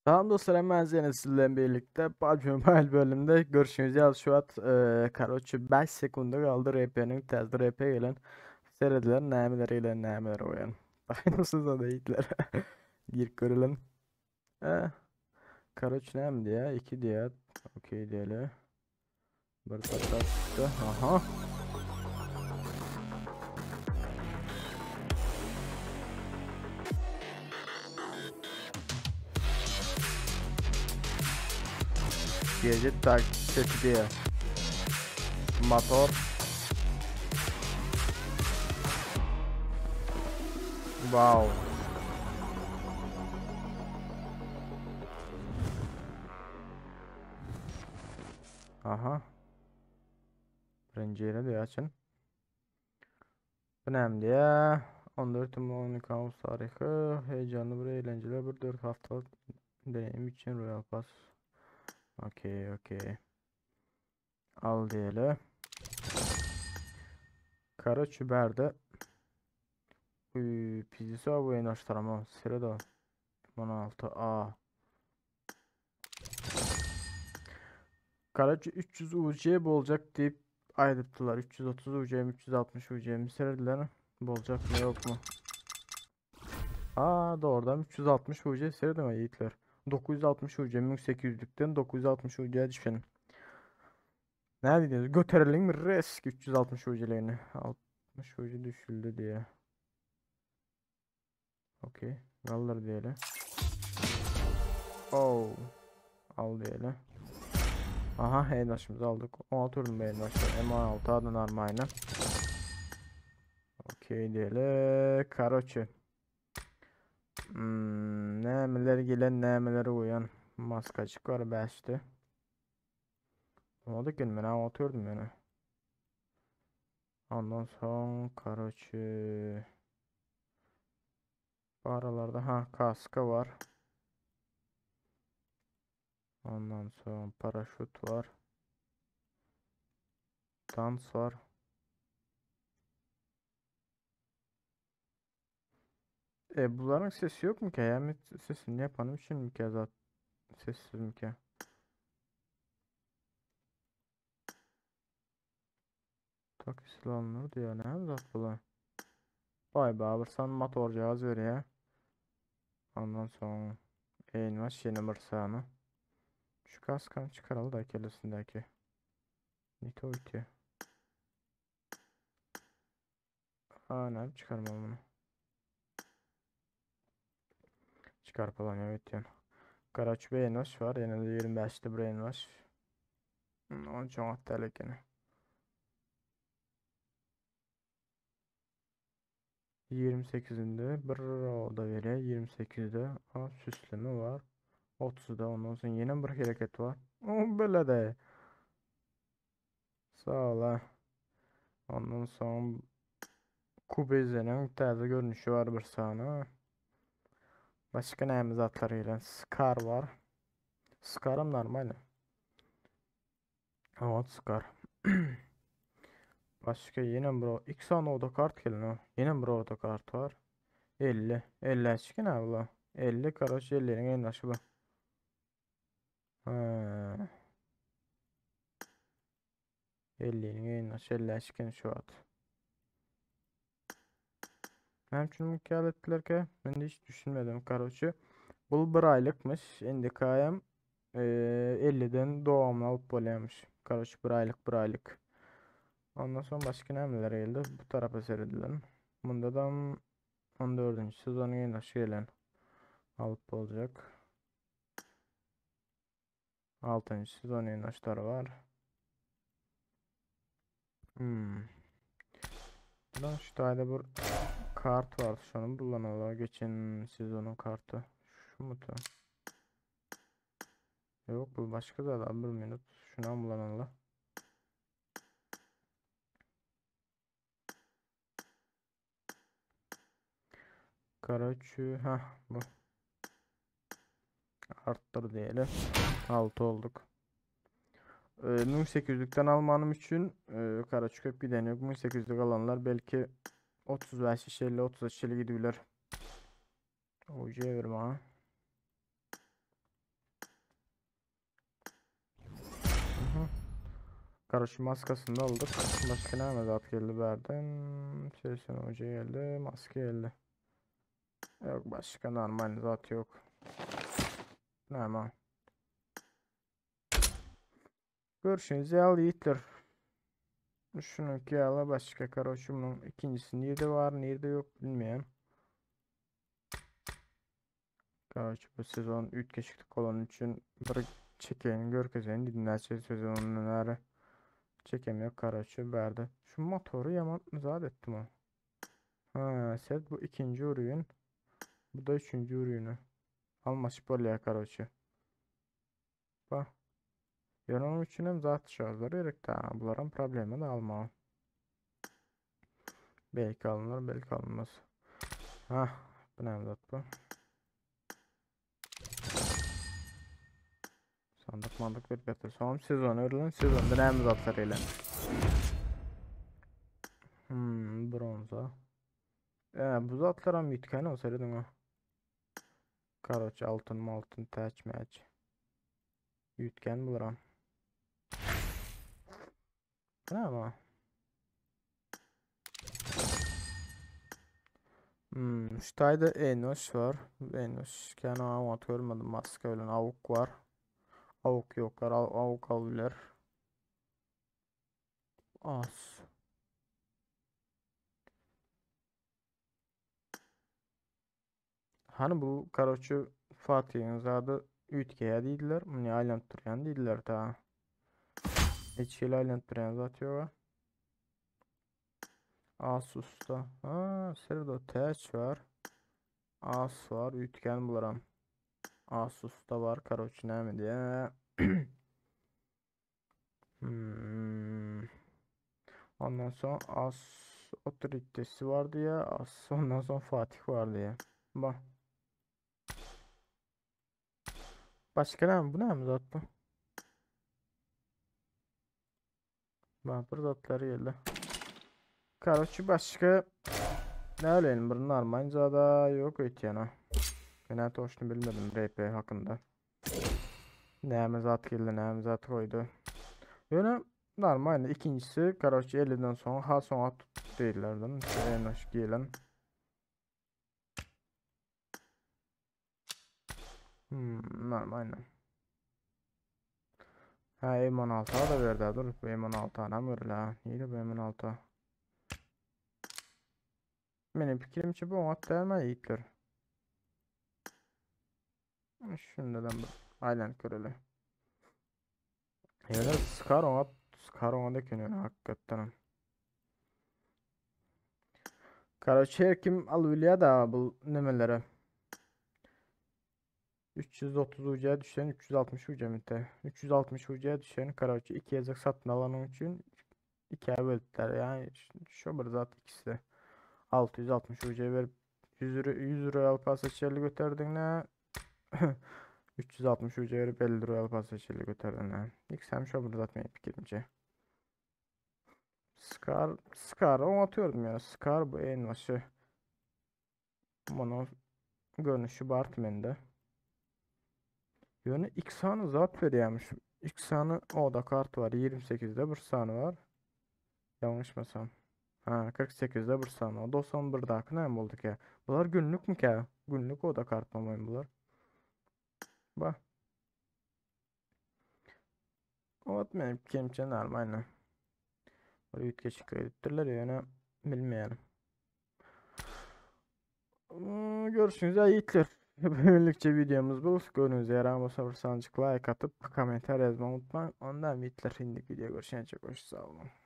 Salam dostlar, hemen yine sizlerle birlikte PUBG Mobile bölümünde görüşürüz. Ya şu an e, karoçi 5 sekunde kaldı RP'nin tezde RP gelen seyredilen nämeler gelen nämeler oyan. Aynısız da değiller. Gir görelim. E, karoçi näme diye 2 diye okey diyelim. Bir çıktı. Aha. Gece tak diye. Motor. Wow. Aha. Birinci yere diye açın. Bu näme diye? 14 12 Ağustos tarihi heyecanlı bir eğlenceli bir 4 haftalık deneyim için Royal Pass. Okey, okey. Al diyelim. Kara çüberde. Uy, pizza bu en aşağıma. Sırada. 16 A. Karaçı 300 UC bolacak deyip aýdypdylar. 330 UC mi 360 UC mi serediler. Bolacak mı yok mu? Aa doğrudan 360 UC seyredin yiğitler. 960 UC 1800'lükten 960 UC'ye düşelim. Ne diyorsunuz? Götürelim mi risk 360 UC'lerini? 60 UC düşüldü diye. Okey. Kaldır diyelim. Oh. Al diyelim. Aha heydaşımızı aldık. 16 ürün heydaşı. M16 adın armayla. Okey diyelim. Karoçi. Nämeler gelen nämeler uyan. Maskacık var 5'ti. Oldu ki ben oturdum yani. Ondan sonra karoçi. Bu aralarda ha kaska var. Ondan sonra paraşüt var. Dans var. E bunların sesi yok mu ki? Yani sesini yapanım için mi ki zaten sessiz mi ki? Tak silahlar diyor ne zat bular? Vay be bir san motor cihaz veriyor. Ondan sonra elmas yeni bir saniye. Şu kaskanı çıkaralım da kellesindeki. Nito iti. Aa ne çıkarmam bunu. Çıkarpalım evet yani. Karaç bir elmas var. Yine de 25'te bir elmas. Onun çok hatta gene. 28'inde bir o da veriyor. 28'de a, süsleme var. 30'da ondan sonra yine bir hareket var. O böyle de. Sağ ol ha. Ondan sonra Kubeze'nin taze görünüşü var bir sana. Başka neyimiz atları Scar var. Scar'ım normal. Evet Scar. Başka yine bro. İki tane oda kart gelin o. Yine bir oda kart var. 50. 50 çıkın abla. 50 karoç 50'nin en aşı bu. Ha. 50'nin en aşı 50 çıkın şu at. Ne için mükemmel ettiler ki? Ben de hiç düşünmedim karoçu. Bu bir aylıkmış. Şimdi KM e, 50'den doğumlu alıp böyleymiş. Karoç bir aylık bir aylık. Ondan sonra başka neler geldi? Bu tarafa seyredilen. Bunda da 14. sezonun en aşı gelen alıp olacak. 6. sezon en aşıları var. Hmm. Buradan şu tane bir kart var. Şunu kullanalım. Geçen sezonun kartı. Şu mu da? Yok bu başka da bir minut. Şunu kullanalım. Karaçı ha bu. Arttır diyelim. 6 olduk. 1800'lükten almanım için e, Karaçı köp giden yok. 1800'lük alanlar belki 35 50 30 50 gidiyorlar. OC ver bana. Karoçi maskasyny da aldyk. Başga näme zat geldi bärden? 80 ucu geldi, maske geldi. Yok başka normal zat yok. Näme? Görüşüňiz ýaly ýigitler. Şunuňky ýaly başga karoçi munuň ikinjisi nirde bar, nirde ýok bilmeýän. Karoçi bu sezon üýtgeşiklik bolany üçin bir çekeýin görkezeýin diýdim näçe sezondan bäri çekem ýok karoçi bärde. Şu motory ýaman zat etdim o. Ha, set bu ikinji ürün. Bu da üçünji ürüni. Almaşyp bolýar karoçi. Ba. Ýöne onuň üçin hem zat şarjlar gerek da. Bularam problema da almaga. Belki alynır, belki alynmaz. Ha, bu näme zat bu? Sandyk mandyk berip ýatyr. Soňam sezon örülen, sezonda näme zatlar gelen? Hmm, bronza. E, bu zatlar hem ýitgen o serediň ha. Karoç altyn maltyn täç mäç. Ýitgen bular. Näme? Hmm, şu taýda Enoş var. Enoş kän aňat görmedim. Maska bilen awuk var. Awuk ýoklar, awuk aldylar. As. Hany bu karoçi Fatihiň zady üýtgeýär diýdiler. Muny aýlanyp durýan diýdiler ta. Hiç hili aýlanyp durýan zat ýok. Asus'da. Ha, Serdo täç var. As var, üýtgän bularam. Asus'da var, karoçi näme diýä. Hmm. Ondan soň As otoritesi var diye, As ondan soň Fatih var diye. Bak. Başga näme? Bu näme zat bu? Bak bir zatlar geldi. Karoçi başga ne öleýin bir normal zada yok öýtýän. Men toşny bilmedim RP hakynda. Näme zat geldi, näme zat goýdy. Ýöne normal ikinjisi, karoçi 50-den soň ha soňa tutdy diýdilerdim. Enoş gelen. Hmm, normal. Ha M16 da berdi dur. Bu M16 anam görül ha. Nire bu M16? Meniň pikirimçe bu oňat dälmi ýigitler? Şundan bir aýlanyp göreli. Ýöne Scar oňat, Scar oňat eken ýöne hakykatdan. Karoçe her kim alyp bilýär da bu nemelere. 330 uca düşen 360 uca mite. 360 uca düşen karoçe iki yazık satın alanın üçin ikiye böldüler. Yani şu bir zat ikisi de. 660 uca verip 100 lira, 100 Royal Pass içeri götürdün ne? 360 uca verip 50 Royal Pass içeri götürdün ne? İlk hem şu bir zat benim fikrimce. Scar, Scar onu atıyorum ya. Scar bu en başı. Bunu görünüşü Bartman'da. Ýöne iki sany zat berýärmiş. Iki sany oda kart var. 28'de bir sany var. Yanlışmasam. Ha 48'de bir sany. O 91'daki näme boldy ki? Bular günlük mü ki? Günlük oda kart mı bular? Bak. Ot benim kemçe normal. Bir üýtgeşik edipdirler ýöne bilmeýärin. Görüşürüz yiğitler. Bugünlükçe videomuz bu. Gördüğünüz yaran bolsa bir sancık like atıp komentar yazmayı unutmayın. Ondan yiğitler şimdilik video görüşene çok hoş sağ olun.